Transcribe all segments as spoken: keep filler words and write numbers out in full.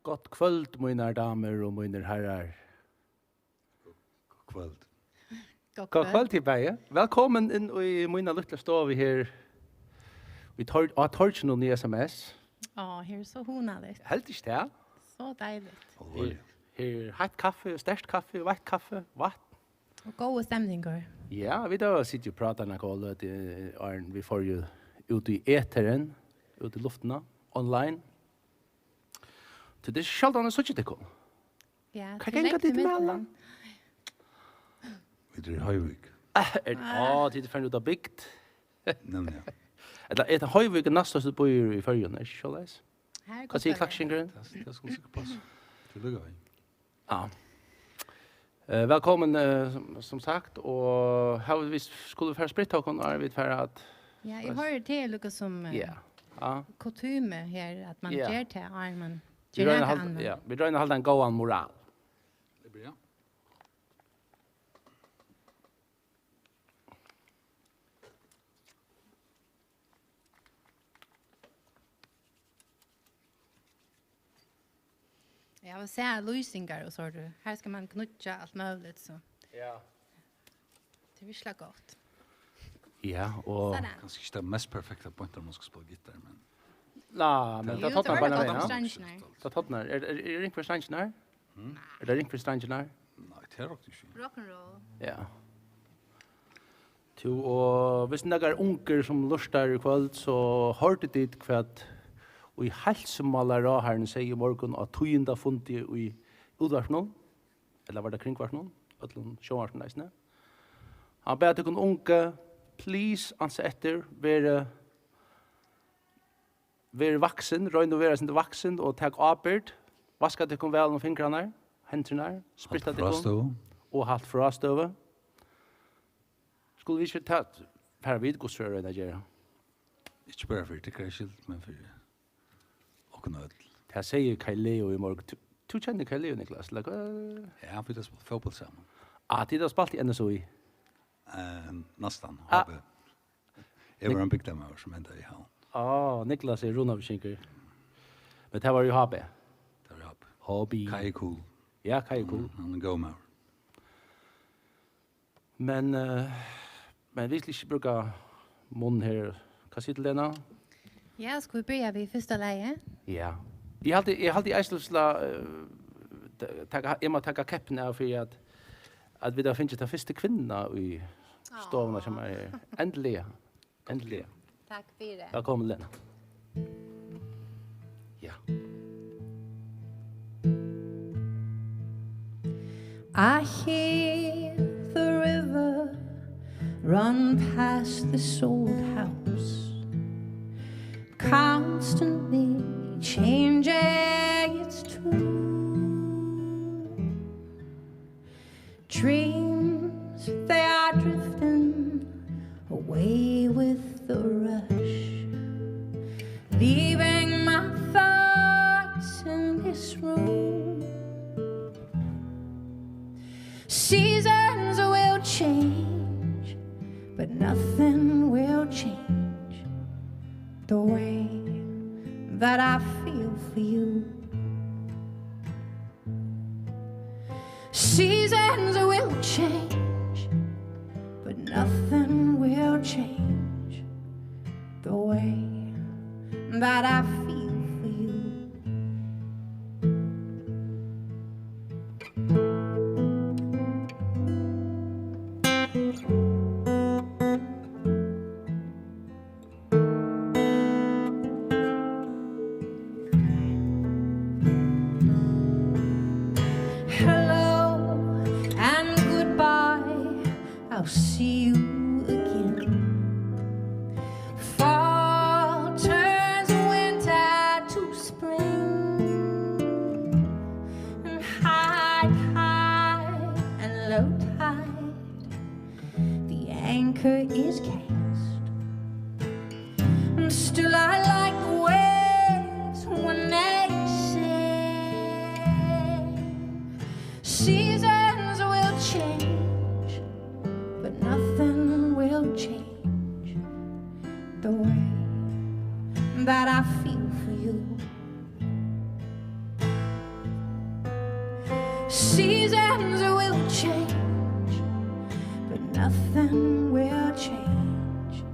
Gott kvøld, mínar damur og mínir harrar. Gott kvøld. Gott kvøld. Gott kvøld, tit bæði. Vælkomin inn í mína lítlu stovu her í tor-, á torginum í S M S. Á, her er so hugnaligt. Helt ikki tað? So deiligt. Her, her er heitt kaffi, sterkt kaffi, veitt kaffi, vatn. Og góður stemningur. Ja, vit hava sitið og prátað nakað og løtið, áðrenn vit fóru út í eterin, út í luftina, online. Tí tað er sjáldan eg síggi tykkum. Ja, hvat ganga tit og mæla? Vit eru í Hoyvík. Ah, er, á, tit eru farin út á bygd. Nemliga. Ella, er tað Hoyvík er næststørsti býur í Føroyum, er ikki soleiðis? Her er gott veður. Hvat sigur Klaksvíkingurin? Tað, tað skuldi sikkurt passa. Til lukku við. Ja. Eh, vælkomin, eh, sum, sum sagt, og her vit skulu fara at spritta okkum, og vit fara at... Ja, eg hoyri til líka sum, eh, ja. Ja. Kutyme her, at man ger tað, áðrenn man ger nakað annað. Ja, vit royna at halda ein góðan moral. Tað er bra. Eg havi sæð lýsingar og sovorðið. Her skal man knýggja alt møguligt, so. Ja. Tað er virkuliga gott. Ja, og... Sådan. Kanska ikki tað mest perfekta pointar, man skal spæla gittar, men... Nei, men... Jú, tað tørnar bara gott um streingirnar. Tað tørnar. Er, er, er ringt fyri streingirnar? Mm. Er tað ringt fyri streingirnar? Nei, tað er rokk ikki. Rock and roll. Ja. Tú, og hvis nakar ungir sum lurtar í kvøld, so hoyrdu tit hvat í heilsumálaráðharrin segði í morgun á tíðindafundi í útvarpinum, ella var tað kringvarpinum, øllum sjónvarpinum eisini. Hann bað tykkum ungu, please, ansa eftir, verið, verið vaksin, roynið at vera eitt sindur vaksin og tak ábyrgd. Vaska tykkum væl um fingrarnar, hendurnar, spritta tykkum. Halt frástøðu. Og halt frástøðu. Skulu vit ikki ta, fara vit, hvussu er at gera? Ikki bara fyri tykkara skyld, men fyri okkum øll. Tað segði Kai Leo í morgun. Tú, tú kennir Kai Leo, Niklas? Like, øh. Ja, vit hava spælt fótbólt saman. Ah, tit hava spælt í N S U I? Eh, næstan, ah. H B. Eg var ein bygdarmaður sum endaði í Havn. Ah, Niklas er runavíkingur. Men tað var í H B. Tað var í H B. H B. Kai er cool. Ja, Kai er cool. Mm, hann er góður maður. Men, eh, men vit skulu ikki brúka munn her. Hvat sigur tú, Lena? Ja, skulu vit byrja við fyrsta lagi? Ja. Eg haldi, eg haldi eisini, eh, ta-, taka, eg má taka keppina av fyri at, at vit hava fingið ta fyrstu kvinnuna í stovuna, sum er her. Endiliga. Endiliga. Takk fyri. Vælkomin, Lena. Ja. I hear the river run past this old house, constantly changing its tune. Dreams, they are drifting away with the rush, leaving my thoughts in this room. Seasons will change, but nothing will change the way that I feel for you. Seasons will change, but nothing will change the way that I feel for you. Hello and goodbye, I'll see you again. Fall turns winter to spring, and high tide and low tide, the anchor is cast. And still I like the waves when they say, seasons will change, but nothing will change the way that I feel for you. Seasons will change, but nothing will change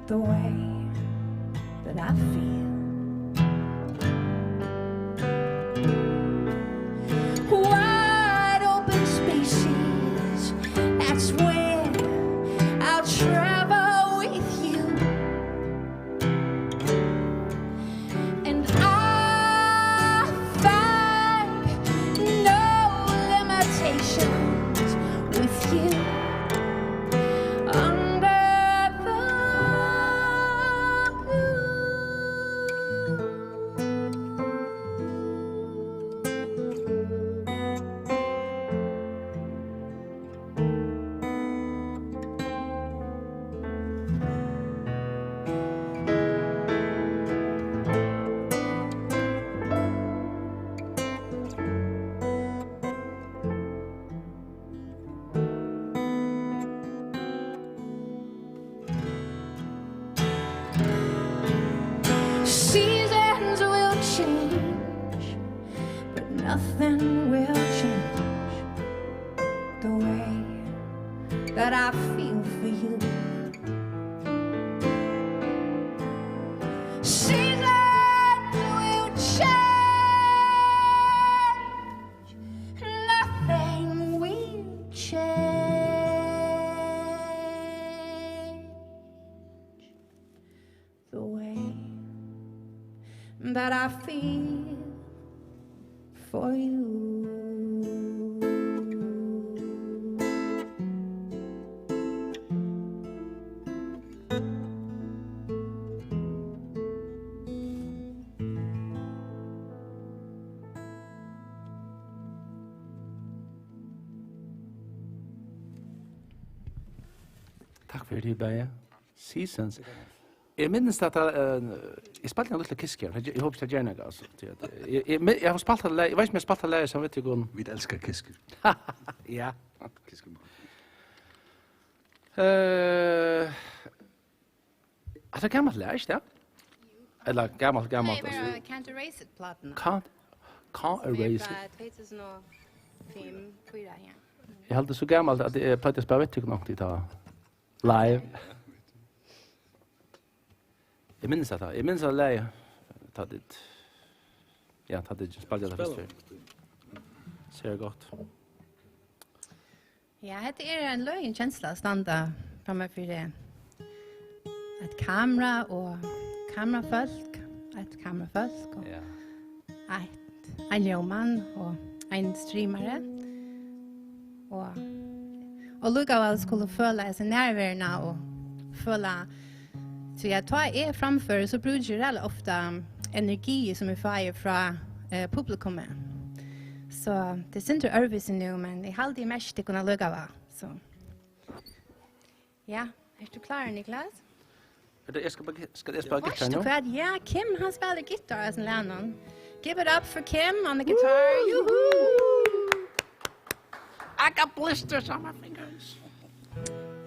the way that I feel. Wide open spaces, that's where I'll travel with you. And I find no limitations with you under the blue. Seasons will change, but nothing will change the way that I feel for you. Seasons will change, nothing will change the way that I feel for you. Takk fyri tað, bæði. Seasons. Eg minnist at, eh, eg spældi ein lítlan Kiss-kjær. Eg, eg hopi ikki, tað ger nakað, altso. Tí at, eh, eg, eg, eg havi spælt tað lagið, eg veit ikki, um eg spældi tað lagið saman við tykkum. Vit elska Kiss-kjær. Ja. Kiss-kjær. Eh, hatta er gamalt lag, ikki tað? Ella gamalt, gamalt, nei, altso. Bara Can't Erase It-plátan. Can't, Can't Erase It. Sum er frá tvey túsund og fimm, fýra, ja. Eg haldi so gamalt at eg plagdi at spæla við tykkum onkuntíð tá. Live. Eg minnist hatta. Eg minnist hatta lagið. Tá tit, ja, tá tit spældu hatta fyrst. Sera gott. Ja, hetta er ein løgin kensla at standa framman fyri eitt kamera og kamerafólk, eitt kamerafólk og, ja, eitt, ein ljóðmann og ein streamari. Og, og líkavæl skulu føla hesa nærveruna og føla, tí at tá eg framføri, so brúki eg ræðuliga ofta energi, sum eg fái frá, eh, publikumi. So tað er sindur øðrvísi nú, men eg haldi, eg merki tykkum allíkavæl. So. Ja, ert tú klárur, Niklas? Veit tú, eg skal bara, skal eg spæla gittar nú? Veitst tú hvat? Ja, Kim, hann spælir gittar á hesum lagnum. Give it up for Kim on the guitar. Juhu! I got blisters on my fingers.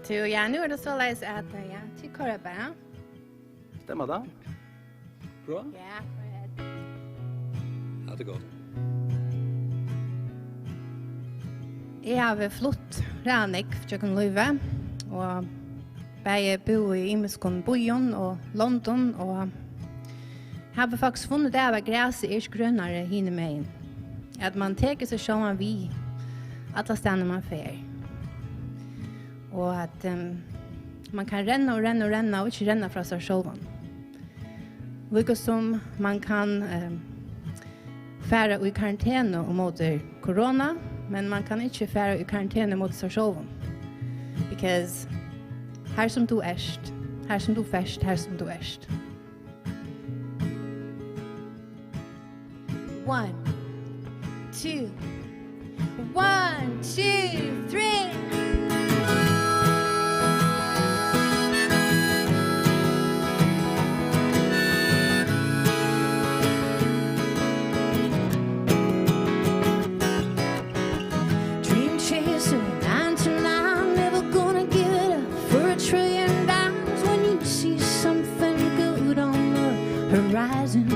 Tú, ja, nú er tað soleiðis at, eh, ja, tit koyra bara. Stemmer tað? Bra. Ja, go ahead. Ja, tað er gott. Eg havi flutt ræðuliga nógv gjøgnum lívið, og bæði búð í ymiskum býum og londum, og havi faktiskt funnið av, at grasið er ikki grønari hinumegin. At mann tekur seg sjálvan við allastaðni mann fer. Og at, ehm, mann kann renna og renna og renna og ikki renna frá sær sjálvum. Líka sum mann kann, eh, fara í karantenu ímóti korona, men mann kann ikki fara í karantenu ímóti sær sjálvum. Because har sum tú ert, har sum tú fert, har sum tú ert. One, two, one, two, three. Dream chaser, nine to nine, never gonna give it up for a trillion dimes. When you see something good on the horizon,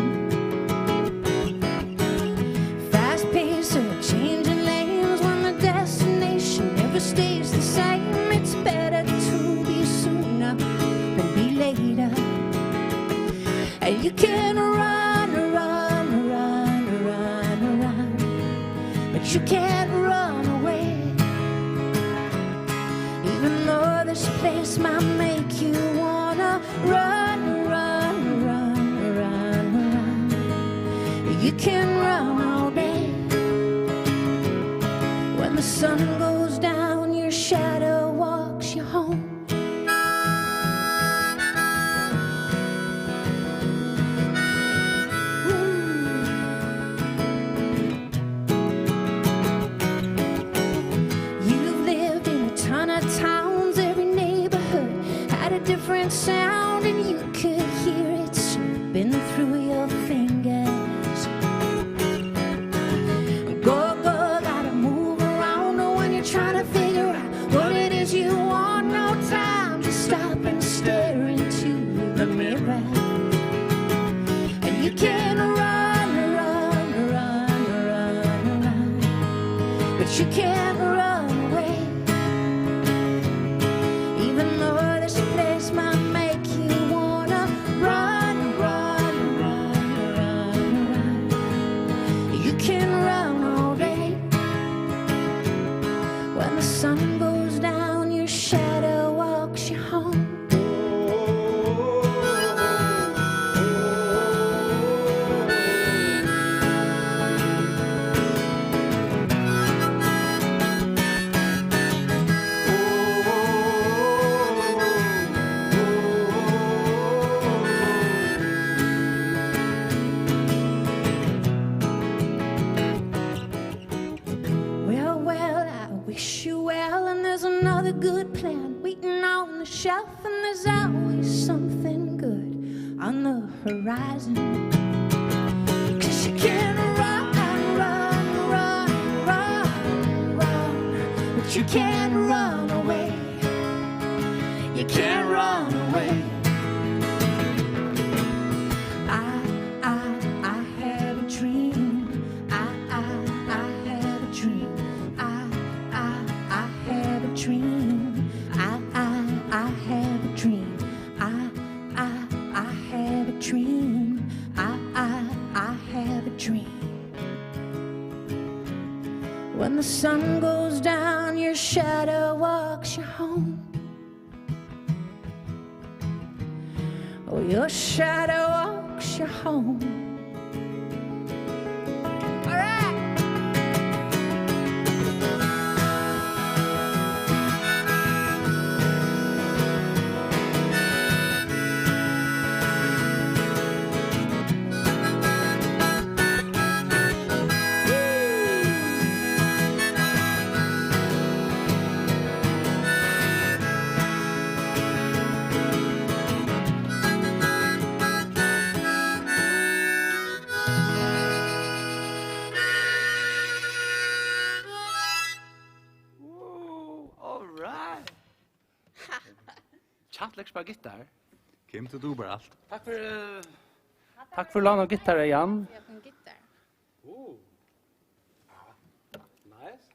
fast pacer, changing lanes. Can run all day. When the sun goes down, your shadow walks you home. You've lived in a ton of towns, every neighborhood had a different sound, and you could hear it slipping through your fingers. Go, go, gotta move around when you're trying to figure out what it is you want. No time to stop and stare into the mirror. And you can run, run, run, run, run, but you can't run away. Even though this place might make you wanna run, run, run, run, run, you can run all day. When the sun goes down, your shadow walks you home. Well, well, I wish you well, and there's another good plan waiting on the shelf, and there's always something good on the horizon. 'Cause you can run, run, run, run, run, but you can't run away. You can't run away. I, I, I have a dream. I, I, I have a dream. I, I, I have a dream. I, I, I have a dream. I, I, I have a dream. I, I, I have a dream. When the sun goes down, your shadow walks you home. Oh, your shadow walks you home. All right. Ooh, all right. Kjent lekkert spæla gittar. Kim, tú dugir bara alt. Takk fyri, eh, takk fyri lán av gittar, Jan. Ja, ein gittar. Uh. Nice.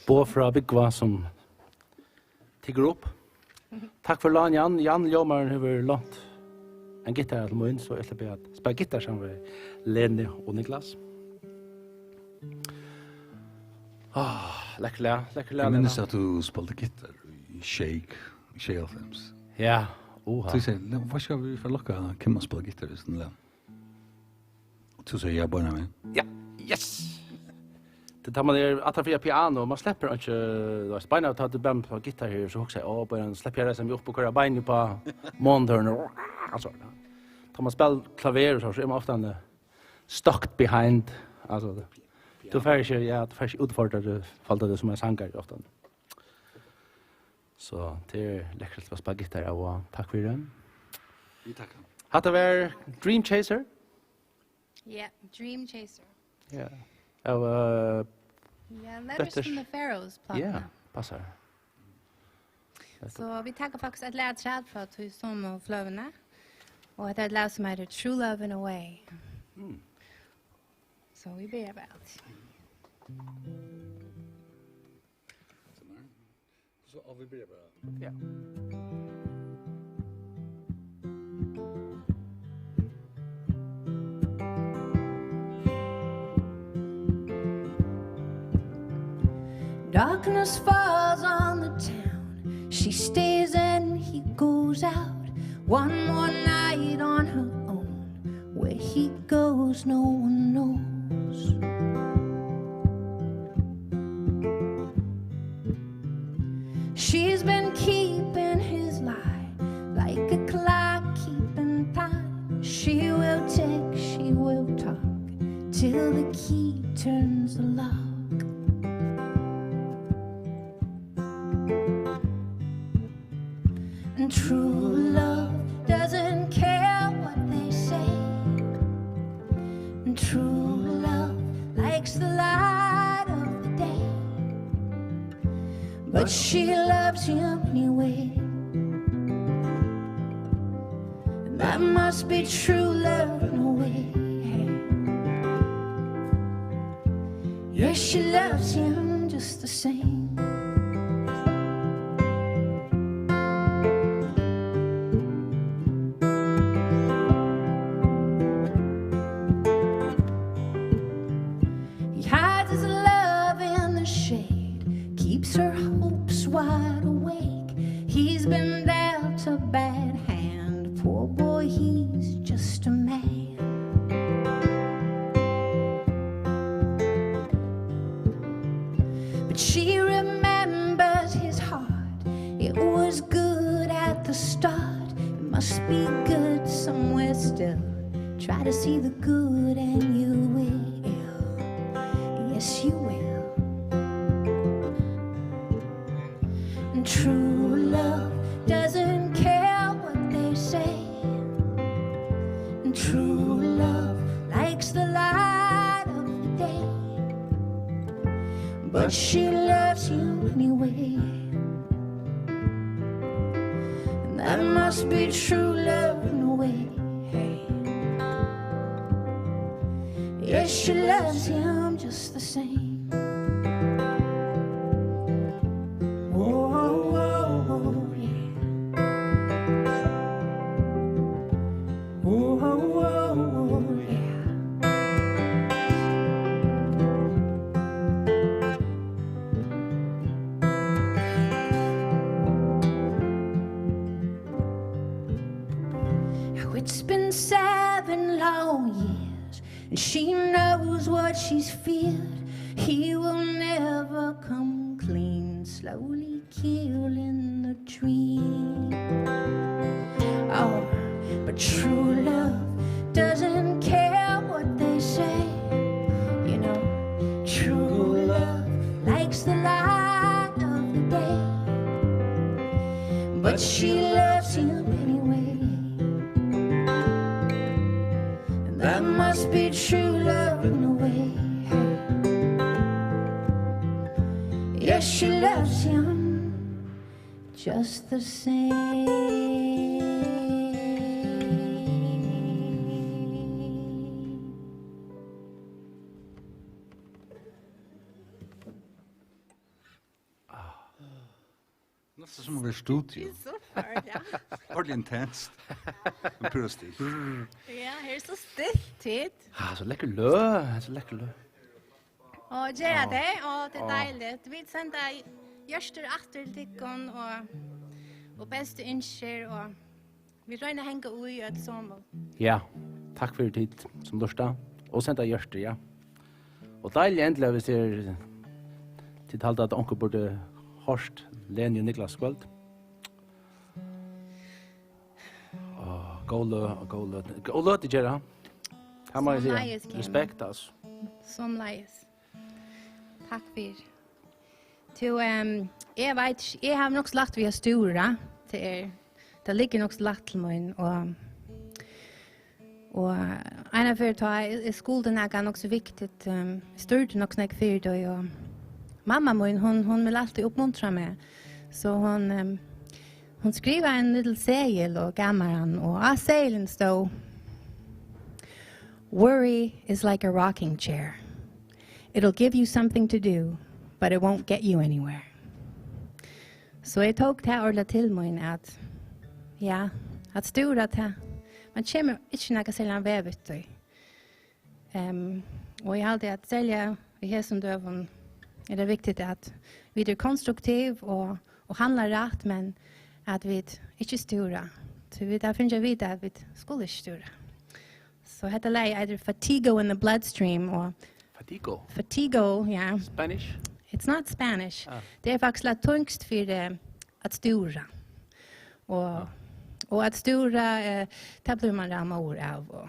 Boð frá Búgva, sum tekur upp. Takk fyri lán, Jan. Jan, ljómarin, hevur lánt ein gittar til mín, so eg sleppi at spæla gittar saman við Lenu og Niklas. Ah, lekkurt lag, lekkurt lag, Lena. Eg minnist, at tú spældi gittar í Shake í sjeyoghálvfems. Ja, uha. So eg sigi, "Nei, hvat skal vi fara at lokka Kim at spæla gittar í seinni lag?" Og tú sigur ja, beinanvegin. Ja, yes! Tað er tá man er aftan fyri piano, man sleppur ikki, tú veitst, beinanvegin tá tú byrjar at spæla gittar her, so hugsar eg, "Á, beinanvegin sleppi eg at reisa meg upp og koyra beinini upp á monitorin og, og so." Tá man spælir klaver og so, so er man ofta stuck behind, altso, tú fært ikki, ja, tú fært ikki útfordra teg, falda teg sum ein sangari ofta. So, tað er lekkurt at spæla gittar av, og takk fyri tað. Vit takka. Hatta var Dream Chaser. Ja, Dream Chaser. Ja. Av, eh, ja, Letters from the Faroes plata. Ja, passar. So, vit taka faktiskt eitt lag afturat frá tí somu fløguni. Og hetta er eitt lag sum eitur True Love in a Way. Mm. So, vit byrja bara. So, og vit byrja bara. Ja. Darkness falls on the town. She stays and he goes out. One more night on her own. Where he goes, no one knows. She's been keeping his lie like a clock keeping time. She will take, she will talk till the key turns the lock. And true love doesn't care what they say. And true love likes the light of the day. But she loves him anyway. And that must be true love in a way. Yes, she loves him just the same. He hides his love in the shade, keeps her hopes wide awake. He's been dealt a bad hand, poor boy, he's just a man. But she remembers his heart. It was good at the start. It must be good somewhere still. Try to see the good and you will. Yes, you will. And true love doesn't care what they say. And true love likes the light of the day. But she loves you anyway. And that must be true love in a way. Hey. Yes, she loves him just the same. Whoa, whoa, whoa, yeah. Whoa, whoa, whoa, yeah. Now it's been seven long years, and she knows what she's feared. He will never come clean, slowly killing the dream. Oh, but true love doesn't care what they say. You know, true love likes the light of the day. But she loves him anyway. And that must be true love in a way. Yes, she loves him just the same. Næstan sum at vera í studio. Tað er so farligt, ja. Ordiliga intenst. Men púra stillt. Ja, her er so stillt, tit. Ah, so lekkur løg, so lekkur løg. Og gera tað, og tað er deiligt. Vit senda hjørtur aftur til tykkum og, og bestu ynskir, og vit royna at hanga í øll somul. Ja, takk fyri tit sum lurta. Og senda hjørtur, ja. Og deiligt endiliga, hvis tit, tit halda, at onkur burdi hoyrt Leni og Niklas kvøld. Áh, góð lø-, góð lø-, góð løt, gera. Tað má eg siga. Somuleiðis, Kim. Respekt, altso. Somuleiðis. Takk fyri. Tú, ehm, eg veit ikki, eg havi nokk so lætt við at stúra. Tað er, tað liggur nokk so lætt til mín, og, og eina ferð tá eg, eg skuldi nakað nokk so viktigt, ehm, stúrdi nokk so nógv fyri tí, og mamma mín, hon, hon vil altíð uppmuntra meg. So hon, ehm, hon skrivaði ein lítil seðil og gav mær hann, og á seðilin stóð: "Worry is like a rocking chair. It'll give you something to do, but it won't get you anywhere." So eg tók tað ordiliga til mín at, ja, at stúra tað. Man kemur ikki nakað serligan veg við tí. Ehm, og eg haldi at serliga í hesum døgum, er tað viktigt, at vit eru konstruktiv og, og handla rætt, men at vit ikki stúra. So vit hava fingið at vita, at vit skulu ikki stúra. So hetta lagið eitur Fatigo in the Bloodstream, og Fatigo? Fatigo, ja. Spanish? It's not Spanish. Ah. Tað er faktiskt latínskt fyri at stúra. Og, ah, og at stúra, eh, tað blívur man ræðumóður av, og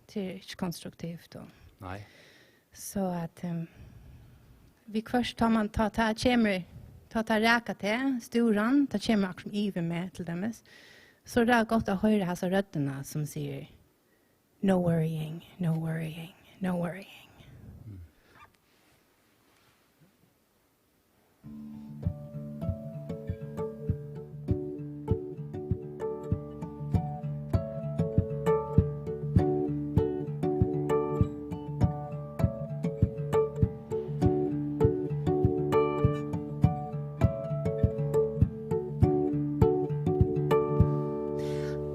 tað er ikki konstruktivt. Og nei. So at, ehm, viðhvørt tá man, tá, tá kemur, tá, tá rakar teg, stúran, tá kemur akkurát yvir meg, til dømis, so er tað gott at hoyra hasa røddina sum sigur, "No worrying, no worrying, no worrying."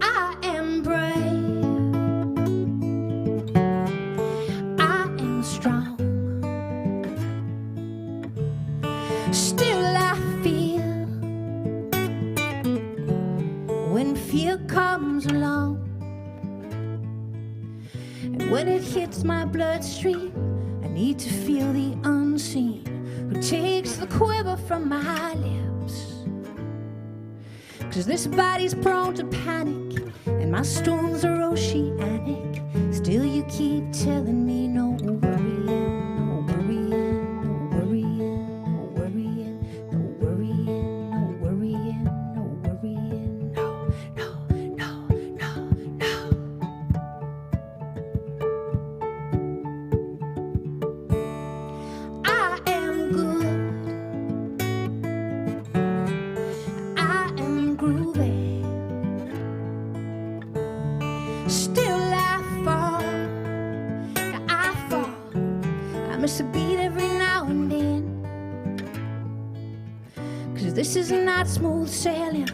I am brave. I am strong. Still I fear when fear comes along. And when it hits my bloodstream, I need to feel the unseen who takes the quiver from my lips. 'Cause this body's prone to panic, and my storms are oceanic. Still you keep telling me, "No worrying, no worrying, no worrying, no worrying, no worrying, no worrying, no worrying, no, no, no, no, no." I am good. I am groovy. Still I fall. Yeah, I fall. I miss a beat every now and then. 'Cause this is not smooth sailing.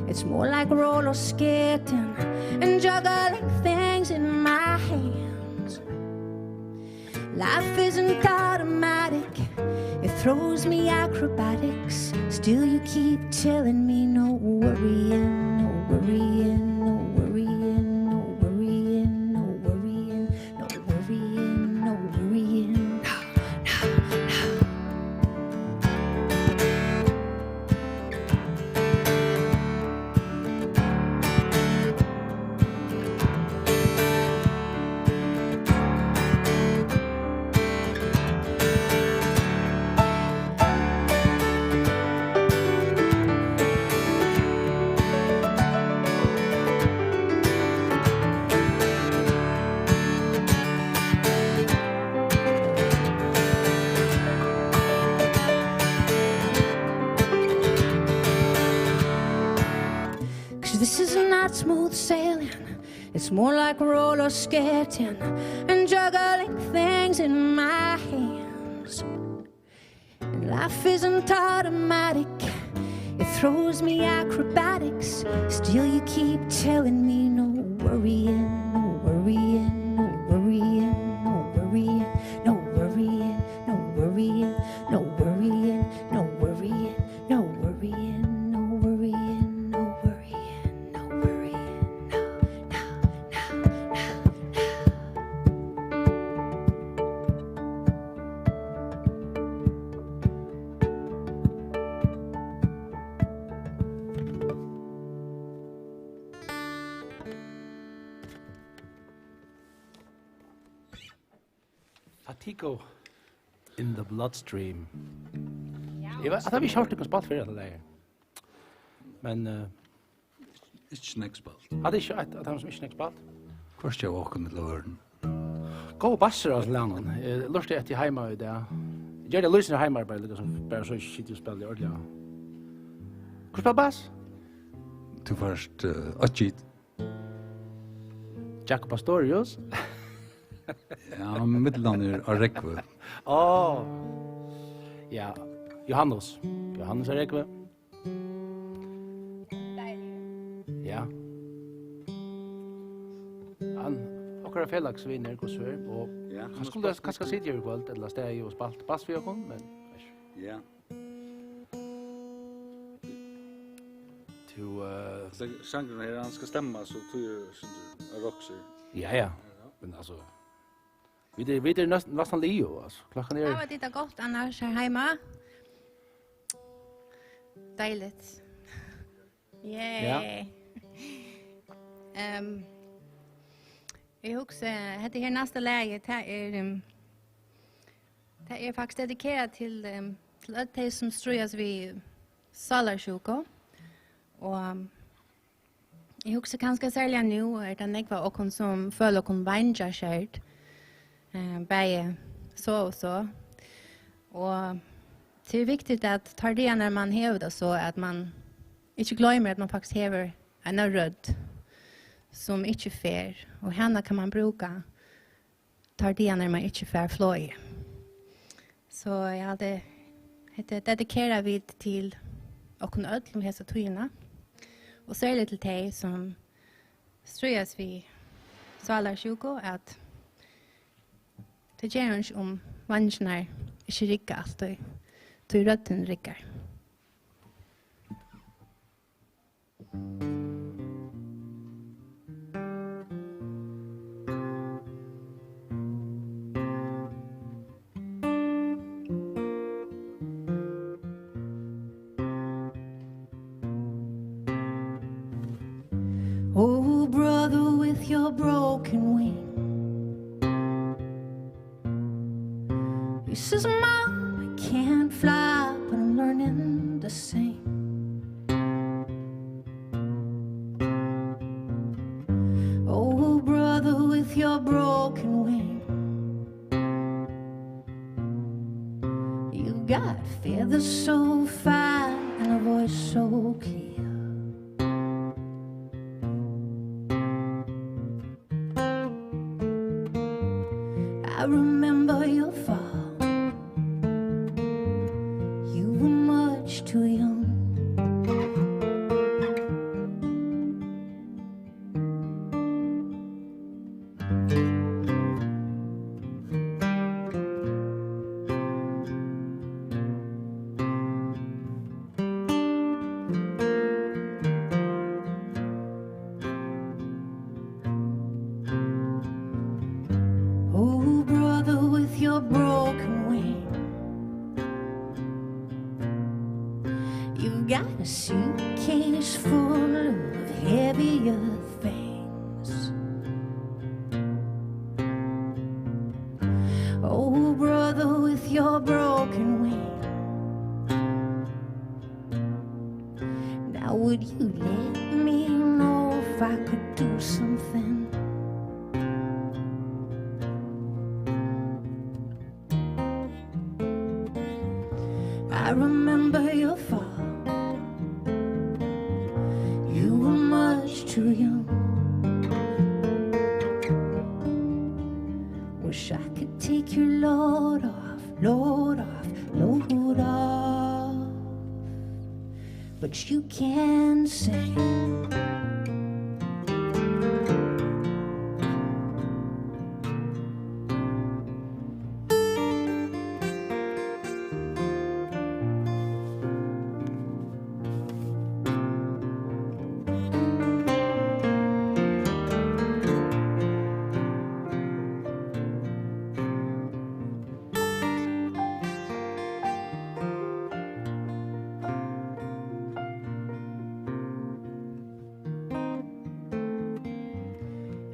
It's more like roller skating and juggling things in my hands. Life isn't automatic, it throws me acrobatics. Still you keep telling me, "No worrying, no worrying, no worrying, no worrying, no worrying, no worrying, no worrying." No, no, no. Cause this is not smooth sailing. It's more like roller skating and juggling things in my hands. And life isn't automatic. It throws me acrobatics. Still you keep telling me no worrying, no worrying, no worrying, no worrying, no worrying, no worrying, no worrying, no worrying, no worrying, no worrying, no worrying, no, no, no, no, no. Fatigo in the Bloodstream. Eg veit, at eg havi ikki hoyrt tykkum spælt fyrr, at tað er. Men, eh, ikki nógv spælt. Hatta er ikki eitt av teimum, sum ikki nógv spælt. Hvørki av okkum ella øðrum. Góður bassur á hesum lagnum. Eg lurti eftir heima í dag. Eg gjørdi lýsini heima bara, líka sum bara so ikki sita og spæla ordiliga. Hvør spælir bass? Tú fært, eh, eitt git. Jaco Pastorius? Ja, millumnavnið er Aregve. Á. Ja, Johannes. Johannes Aregve. Ja. Hann, okkara felagsvinur, Gus Svær, og ja, hann skuldi kanska sitið her í kvøld, ella staðið og spælt bass fyri okkum, men Ja. Tú, eh, Sang-, sangurin her, hann skal stemma, so tú er, sindur, rockster. Ja, ja. Men altso, vit eru, vit eru næstan, næstan liðug, altso. Klokkan er Hava tit tað gott annars her heima? Deiligt. Yay. Ja. Ehm, eg hugsi, hetta her næsta lagið, tað er, ehm, tað er faktiskt dedikerað til, ehm, til øll tey, sum stríðast við sálarsjúku. Og, ehm, eg hugsi kanska serliga nú, er tað nógv av okkum, sum føla okkum vangjaskert, eh, bæði so og so. Og tað er viktigt, at teir dagarnar, man hevur tað so, at man ikki gloymir, at man faktiskt hevur eina rødd, sum ikki fer, og hana kann man brúka teir dagarnar, man ikki fær flogið. So eg haldi, hetta dedikera vit til okkum øll um hesa tíðina, og serliga til tey, sum stríðast við sálarsjúku, at tað ger einki, um veingirnar ikki rigga altíð, tí røddin riggar. Oh, brother, with your broken wing, he says, "Mom, I can't fly, but I'm learning to sing." Oh, brother, with your broken wing, you've got feathers so fine and a voice so clear. I remember your fall. You were much too young. Oh, brother, with your broken wing, you've got a suitcase full of heavier things. Oh, brother, with your broken wing, now would you let me know if I could do something? I remember your fall. You were much too young. Wish I could take your load off, load off, load off. But you can sing.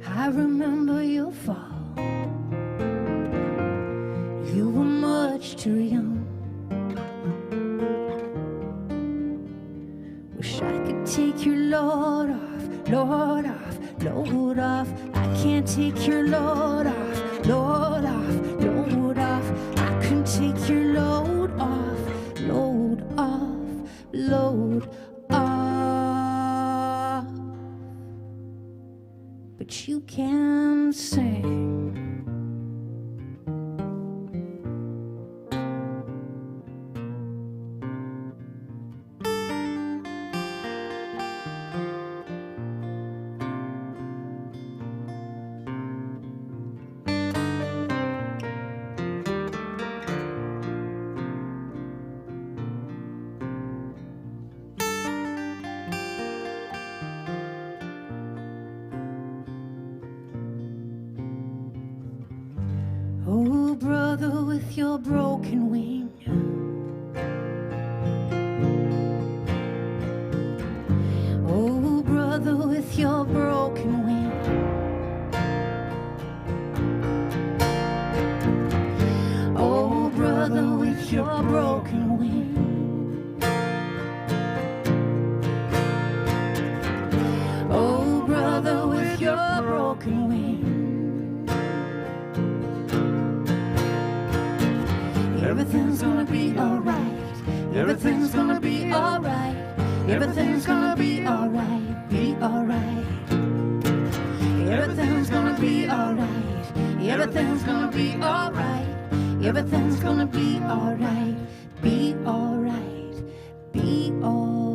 I remember your fall. You were much too young. Wish I could take your load off, load off, load off. I can't take your load off, load off, load off. I couldn't take your load off, load off, load off. But you can sing. With your broken wing. Oh, brother, with your broken wing. Oh, brother, with your broken wing. Oh, brother, with your broken wing. Everything's gonna be alright. Everything's gonna be alright. Everything's gonna be alright. Be alright. Everything's gonna be alright. Everything's gonna be alright. Everything's gonna be alright. Be alright. Be alright.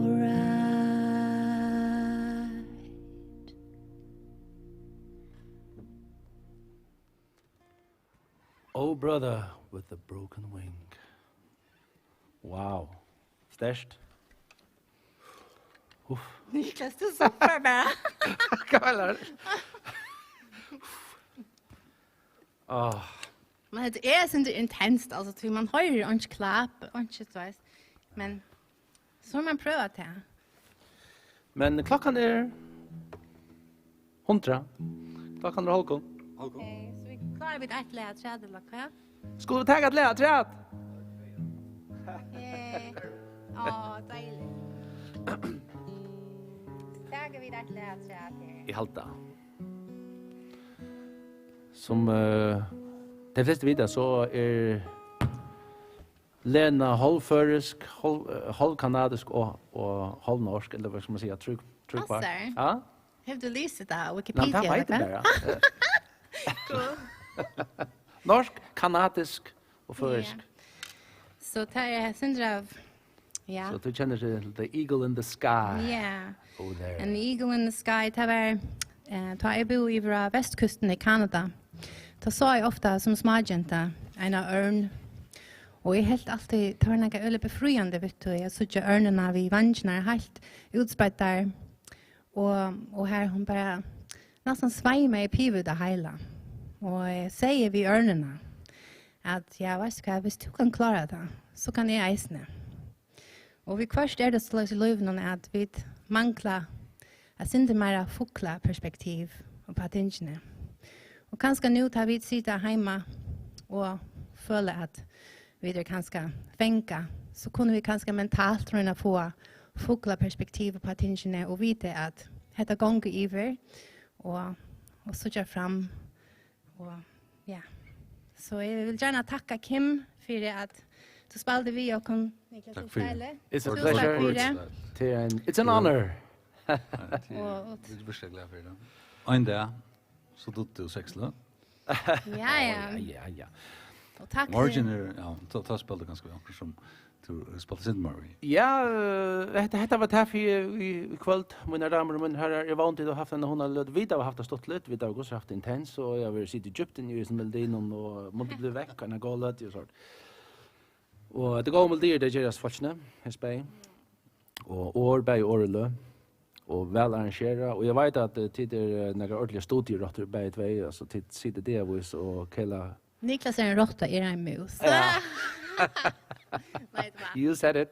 Oh, brother with the broken wing. Wow. Sterkt. Uff. Niklas, tú stoppar bara. Hvat var det? Åh. Men det er sånn intenst, altså, tí man hører ikke klapp, ikke, du vet. Men så må man prøve til. Men klokkan er hundrað. Klokkan er hálvgum. Hálvgum. Okay, so vit klára vit eitt lag afturat, ella hvat? Skulu vit taka eitt lag afturat? Yay. Á, deiligt. Taka vit eitt lag afturat her? Eg haldi. Sum, eh, tey flestu vita, so er Lena hálvføroysk, hálv, eh, hálvkanadisk og, og hálvnorsk, ella hvat skal man siga, trý, trý kvart. Passar. Ja? Hevur tú lisið tað á Nei, Wikipedia, tað veit eg ella hvat? Bara. Cool. Norsk, kanadisk og føroysk. Ja. So tað er sindur av, ja. So tú kennir til The Eagle in the Sky. Yeah. Oh, there. An Eagle in the Sky, tað var, eh, tá eg búði yvir á vestkustini í Kanada, tá sá eg ofta sum smágenta eina ørn. Og eg helt altíð, tað var nakað øgiliga befriandi við tí at síggja ørnina við veingirnar heilt útspreiddar. Og, og har hon bara næstan sveimaði yvir tað heila. Og eg segði við ørnina at, ja, veitst tú hvat, hvis tú kann klára tað, so kann eg eisini. Og viðhvørt er tað soleiðis í lívinum, at vit mangla eitt sindur meira fuglaperspektiv upp á tingini. Og kanska nú, tá vit sita heima og føla, at vit eru kanska fangað, so kunnu vit kanska mentalt royna at fáa fuglaperspektiv upp á tingini og vita, at hetta gongur yvir, og, og síggja fram. Og, ja. So eg vil gjarna takka Kim fyri at tú spældi við okkum, Niklas. Takk fyri. It's a Túsund takk pleasure. Fyri. It's an, it's an honor. Ja, tí Og, og vit eru virkuliga glað fyri tað. Ein dag, so dugdi tú seks løg. Ja, ja. Ja, ja, ja. Og takk Morgin fyri er, ja, tá, tá spældi kanska við onkrum sum tú spældi sindur meir við. Ja, eh, hetta, hetta var tað fyri í, í kvøld, mínar damur og mínir herrar. Eg vóni, tit hava havt eina hugnalig løtu. Vit hava havt tað stuttligt, vit hava hvussu havt intens, og eg havi verið sitið djúpt inni í hesum melodinum og mundi blivið vekk eina góða løtu og sovorðið. Og tað er góðar melodiir, tey gerast, fólkini, hesi bæði. Og orð, bæði orð og løg. Og væl arrangerað. Og eg veit, at, eh, tit eru, eh, nakrar ordiligar studiorottur, bæði tvey. Altso, tit sita dagarvís og kela. Niklas er ein rotta, eg eri ein mús. Ja. Nei, tað var You said it.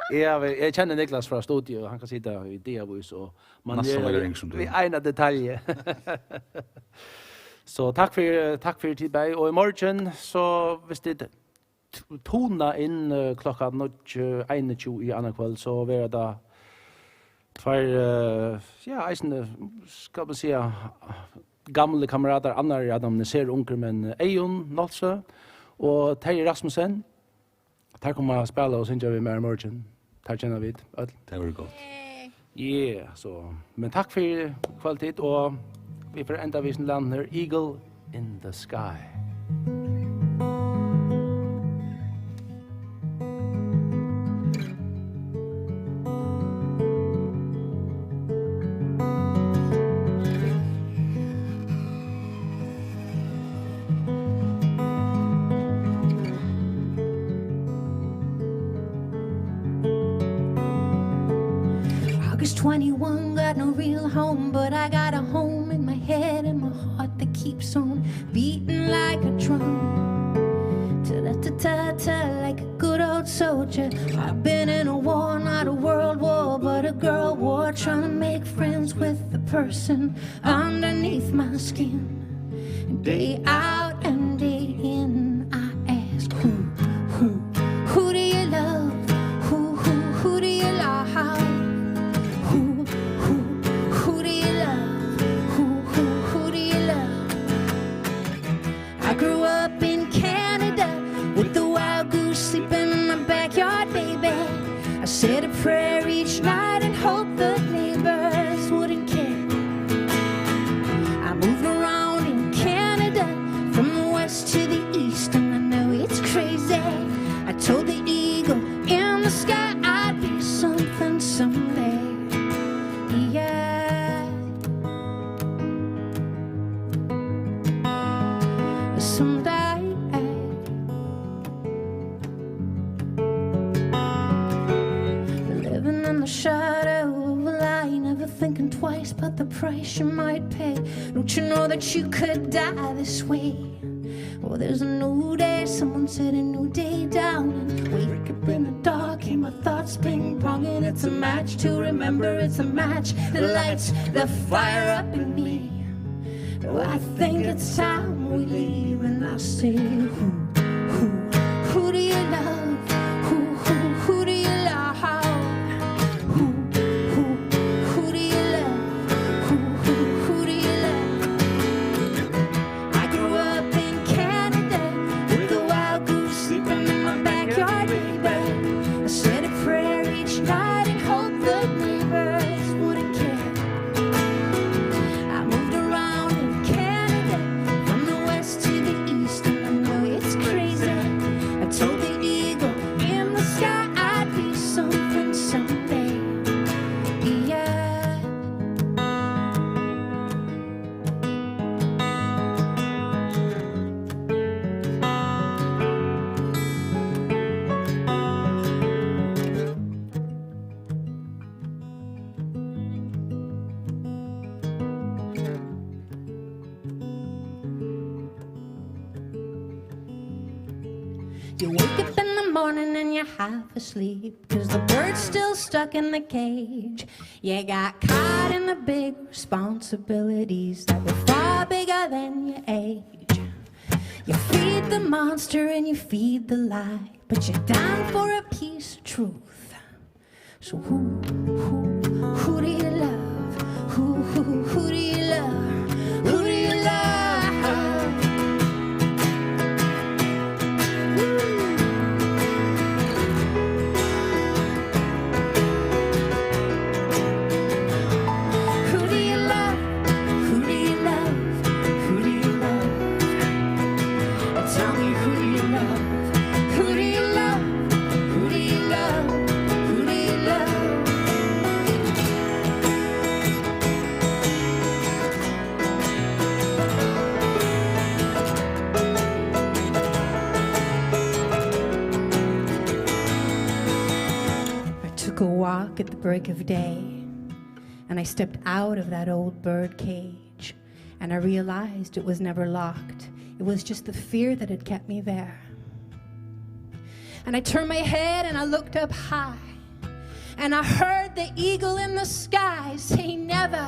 Eg havi, eg kenni Niklas frá studio, og hann kann sita í dagarvís, og man Næstan líka ringur sum tú. Við eina detalju. So takk fyri, takk fyri tit bæði. Og í morgin, so viss tit t-, tuna inn, eh, klokkan níggju, einogtjúgu í annaðkvøld, so verða tað tveir, eh, ja, eisini, skal man siga, gamlir kameratar, annar er at hann er sera ungur, men Eyðun Nolsøe og Terji Rasmussen, teir koma at spæla og syngja við mær í morgin. Teir kenna vit øll. Tað verður gott. Yay. Yeah, so, men takk fyri kvøldið, og vit fara enda við sum landi her, Eagle in the Sky. August twenty-one, got no real home, but I got a home in my head and my heart that keeps on beating like a drum. Ta-ta like a good old soldier. I've been in a war, not a world war, but a girl war, trying to make friends with the person underneath my skin. Day out and day in, I ask, who, who, who do you love? Who, who, who do you love? Who, who, who do you love? Who, who, who do you love? I grew up in Canada with the wild goose sleeping in my backyard, baby. I said a prayer each night and hoped the neighbors wouldn't care. I moved around in Canada from the west to the east, and I know it's crazy. I told the eagle in the sky I'd be something someday. Yeah. Someday. Living in the shadow of a lie, never thinking twice about the price you might pay. Don't you know that you could die this way? Well, there's a new day, someone said a new day dawning. Wake up in the dark, hear my thoughts ping ponging. It's a match to remember, it's a match that lights the fire up in me. Oh, I think it's time we leave, and I say, who, who, who do you love? Who, who, who do you love? Who, who, who do you love? Who, who, who do you love? I grew up in Canada with the wild goose sleeping in my backyard, baby. I said a prayer each night and hoped the neighbors wouldn't care. I moved around in Canada from the west to the east, and I know it's crazy. I told the eagle in the sky I'd be something someday. Yeah. You wake up in the morning and you're half asleep, 'cause the bird's still stuck in the cage. You got caught in the big responsibilities that were far bigger than your age. You feed the monster and you feed the lie, but you're down for a piece of truth. So who, who, who do you love? Who, who, who do you love? Who do you love? Who do you love? Who do you love? Who do you love? Tell me, who do you love? Who do you love? Who do you love? Who do you love? I took a walk at the break of day, and I stepped out of that old bird cage. And I realized it was never locked. It was just the fear that had kept me there. And I turned my head and I looked up high. And I heard the eagle in the sky say, never,